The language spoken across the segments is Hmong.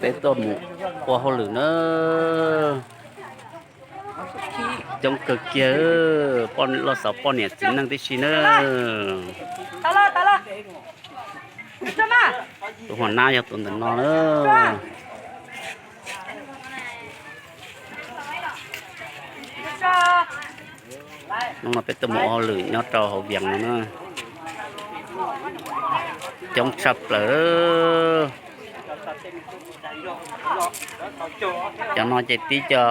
Peb tuaj mus ua hauj lwm na. Coob kawg kiag, poj loj xov poj niam txiv neej tib si na. Tus hua nab yog tus ntawm no na. Hnub no peb tuaj mus ua hauj lwm nyob rau hauv Vias no na. Coob tshaj plaws. Cov no ces tib co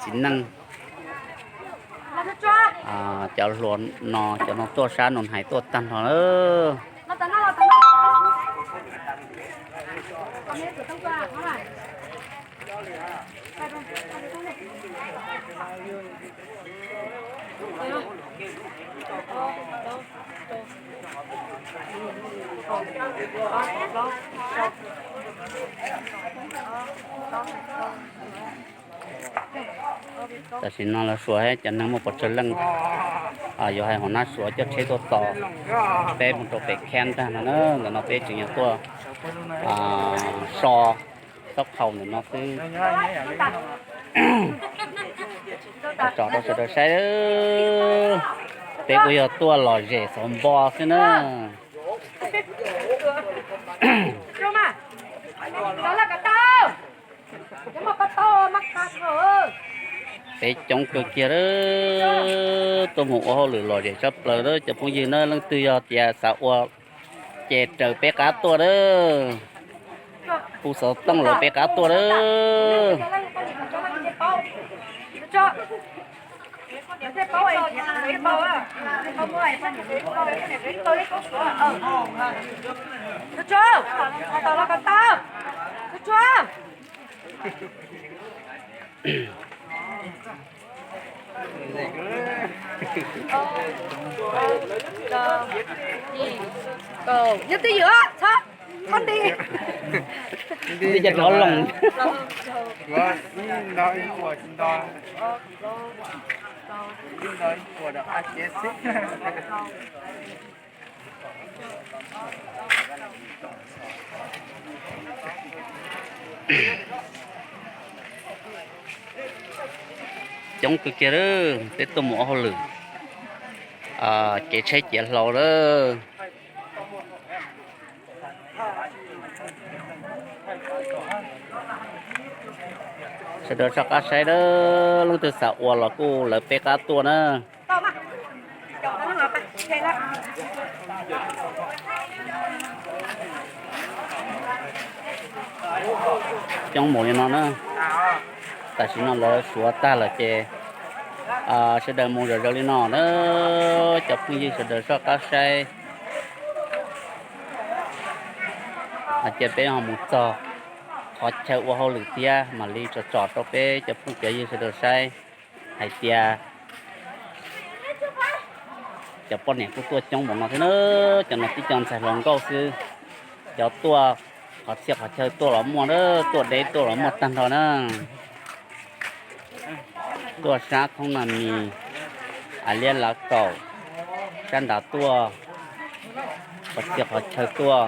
txiv neej, cov hluas no, cov no tuaj sab no hais tuaj tag nrho lawm. Tam sim no lawv suav cov neeg muaj pes tsawg leej, yuav hais hua nab suav coj tsheb tuaj tos peb mus rau pem khab ntag no na. Ntawm no peb tseem yuav tuaj so taub hau ntawm no xwb. Tso rau sawv daws saib, peb kuj yog tuaj lom zem xov npo xwb na. Peb coob kawg kiag lawm, tuaj mus ua hauj lwm lom zem tshaj plaws lawm cov phooj ywg na. Leej twg yog tias xav ua ces raws peb qab tuaj lawm. Hu xov tooj lawm peb qab tuaj lawm. Nyob twj ywm, txhob nti. Nti cov rov loos. Coob kawg kiag lawm, peb tuaj mus ua hauj lwm kev tsheb ciav hlau lawm. Sawv daws soj qab saib, leej twg xav ua los kuj lawv peb qab tuaj na. Coob mus li no na. Tam sim no lawv suav tag lawm ces sawv daws mus zom zaws li no na. Cov phooj ywg sawv daws soj qab saib. Cia peb ho mus txog qhov chaw ua hauj lwm thiab mam li tso tsom rau peb cov phooj cov ywg sawv daws saib hais tias cov poj niam kuj tuaj coob npaum no thiab na. Cov no tib co ntxhais hluas nkauj xwb, cov tuaj qhov txhia qhov chaw tuaj los muaj, tuaj deb tuaj los muaj tag nrho na. Tuaj sab Thoob Nag Mis, Liab Lav Kaum, sab nrad tuaj, qhov txhia qhov chaw tuaj,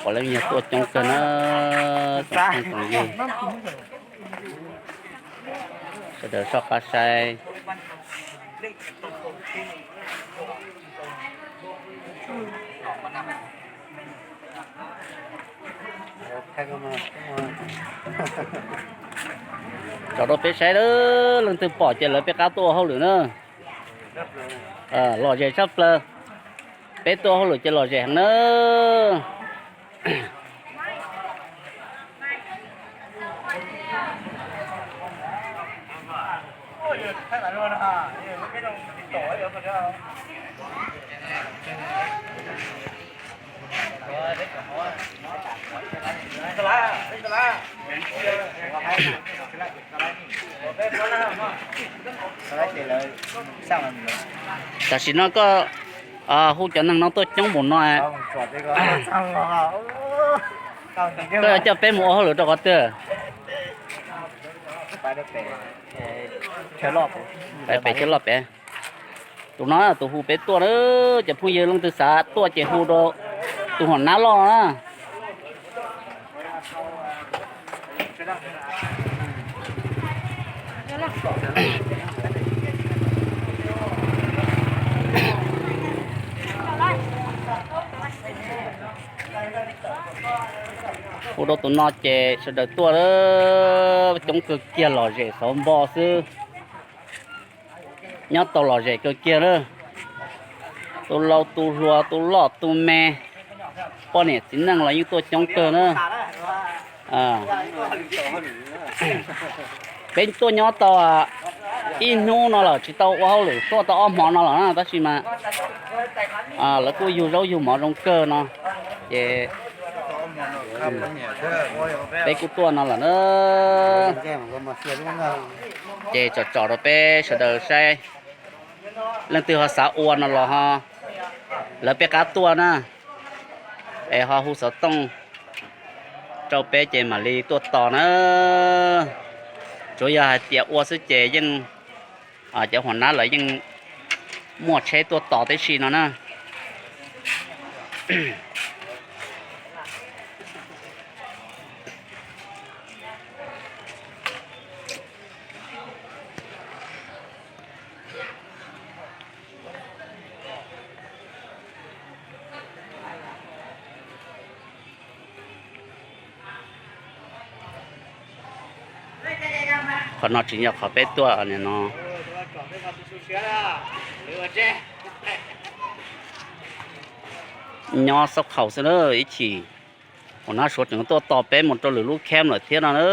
puav leej yog tuaj coob kawg na. Tsoom phooj tsoom ywg sawv daws soj qab saib. Tso rau peb saib, leej twg pom ces lawv peb qab tuaj ua hauj lwm na. Lom zem tshaj plaws, peb tuaj hauj lwm ces lom zem heev na. Tam sim no koj hu cov neeg no tuaj coob npaum no, koj yuav coj peb mus ua hauj lwm rau qhov twg? Pais pem chaw loj pem. Tus no tus hu peb tuaj na, cov phooj ywg leej twg xav tuaj ces hu rau tus hom nab loj no na. Hu rau tus no ces sawv daws tuaj, coob kawg kiag, lom zem xauv npo xwb. Nyob tau lom zem kawg kiag na. Tus laus tus hluas, tus loj tus me, poj niam txiv neej los yeej tuaj coob kawg na. Peb tuaj nyob tau ib hnub no lawm, tsis tau ua hauj lwm tuaj tau ob hmo no lawm na, tab sis mas lawv kuj yug zaub yug mov zoo kawg no, ces peb kuj tuaj no lawm na. Ces tsom tsom rau peb sawv daws saib, leej twg ho xav ua no los ho lawv peb qab tuaj na, es ho hu xov tooj rau peb ces mam li tuaj tos na. Tsuav yog hais tias ua xwb ces yeej, cov hom nab lawv yeej muaj tsheb tuaj tos tib si no na. Qhov no tsis yog qhov peb tuaj no. Nyob xab khaus xwb na, ib chim hom nab Suav tseem tuaj tos peb mus rau lwm lub camp lawm thiab no na.